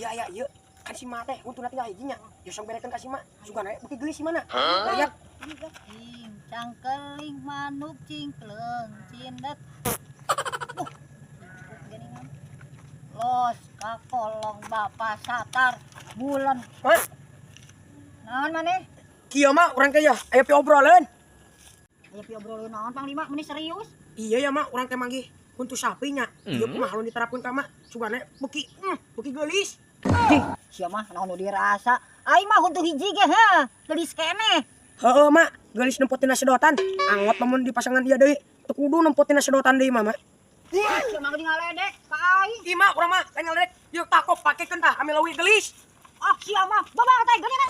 Iya aya ieu. Kan si Ma teh untuna tinggal hiji nya. Ya sok berekeun ka si Ma. Sugan aya beuki geulis si mana. Aya. Cing cangkeling manuk cingkleung cindet. Duh, geuningan. Los kakolong Bapak Satar bulan. Ma, Naon maneh? Kieu mah urang teh ya aya piobroleun. Aya piobroleun naon Panglima, meni serius? Iya ya mak, urang teh manggih huntu sapi nya. Ieu kumaha lamun diterapkeun ka mak? Sugane beuki beuki geulis. Ih, sia mah naon nu dirasa. Aing mah huntu hiji ge heuh, geulis keneh. Heeh mak, geulis nempo tina sedotan. Angot lamun di pasangan ieu deui. Teu kudu nempo tina sedotan deui mah, Mak. Sia mah geuning ngaledek ka aing. Ih mak, urang mah lain ngaledek. Ieu takop pakekeun tah ame leuwih geulis. Ah, sia mah bawa teh geuningan.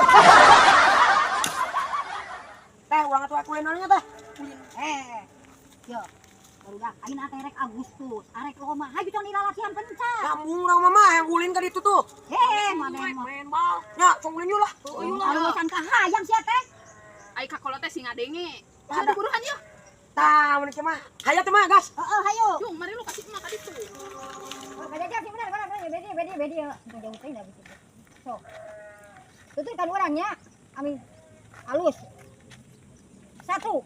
Teh, urang atuh kulin nya teh. Kulin. Eh, yo, barudak ayeuna teh rek Agustus, arek lomba, hayu tong dilalatihan pencar. Kamu urang mah mah yang ulin ka ditu tuh. Heh, maneh mah. Main bal. Nya, sok ulin yeuh lah. Heueuh yeuh lah. Alusan kahayang sia teh. Ai kakolot teh sing ngadenge. Ada. Ada buruhan yeuh. Tah, mun kieu mah. Hayu teh mah, gas. Heeh, hayu. Yung, mari lu kasih emak ka ditu. Oh, kajajar sih benar, benar, benar, bedi, bedi, bedi, ya. Teu jauh teh dah begitu. Sok. Tutur kan urangnya, amin halus. Satu.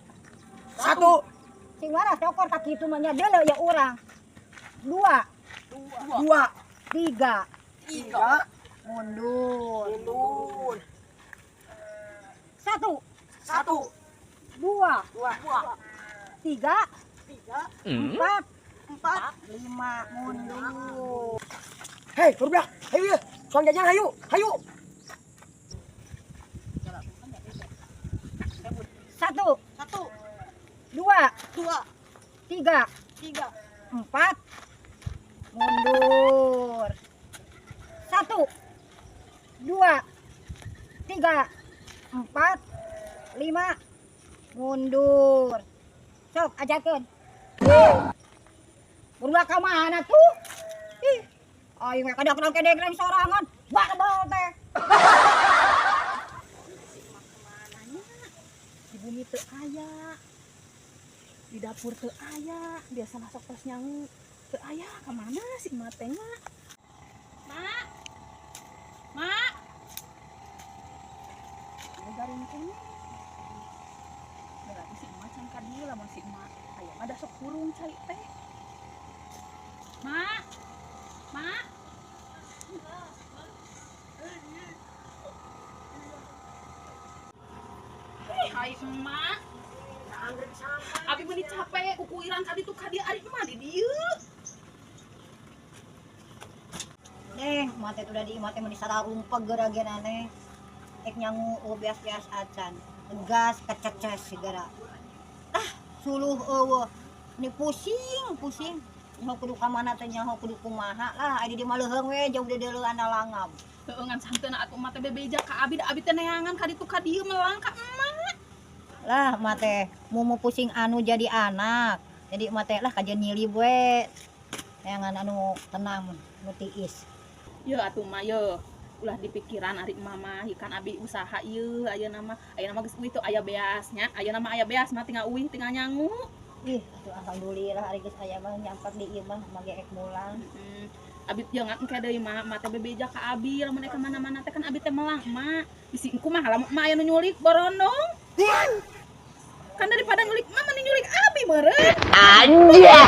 Satu. Sing waras cokor tak kitu mah nya deuleu ya urang. Dua, Dua, tiga, tiga, mundur. Mundur. Satu, Satu, dua, dua, tiga, tiga, empat, empat, lima, mundur. Hei, barudak. Hayu ya. Soang jajan hayu. Hayu. Satu, Satu, dua, dua, tiga, tiga, empat, mundur. Satu, dua, tiga, empat, lima, mundur. Sok, ajarkeun. Berdua ka mana tuh? Ih, aing mah kadang-kadang kedeng sorangan, barbel teh. Kemananya? Di bumi teu aya. Di dapur teu aya, biasa masuk tos nyangu. Teu aya, ka mana si emak teh nya? Mak. Mak. Aya garing keneh. Berarti si emak can ka dieu, lamun si emak aya mah da sok hurung cai teh. Mak. Mak. Hai emak. Abi meuni capek kukuiran ka ditu ka dieu ari emak di dieu. Neng, emak teh udah di emak teh meuni sararumpeg geura aneh. Ek nyangu beas-beas acan. Gas kececes segera. Ah, suluh eueuh. Ni pusing, pusing. Nyaho kudu ka mana teh, nyaho kudu kumaha lah. Ari di mah leuheung we jauh deuleu analangab. Heueuh ngan santeuna atuh emak teh bebeja ka abi da abi teh neangan ka ditu ka dieu melang ka emak. Lah emak teh mumu pusing anu jadi anak. Jadi emak teh lah kajian nyilib we. Neangan anu tenang, nu tiis. Ye atuh mah ye. Ulah dipikiran ari emak mah, ieu kan abi usaha ieu ayeuna mah geus uih teu aya beas nya. Ayeuna mah aya beas mah tinggal uih tinggal nyangu. Ih, atuh alhamdulillah ari geus aya mah nyamper di ieu mah mage ek mulang. Abi jangan engke deui mah, emak teh bebeja ka abi lamun ek ka mana-mana teh kan abi teh melang emak. Bisi engku mah lamun emak aya nu nyulik borondong. Kan daripada nyulik emak mending nyulik abi meureun. Anjay.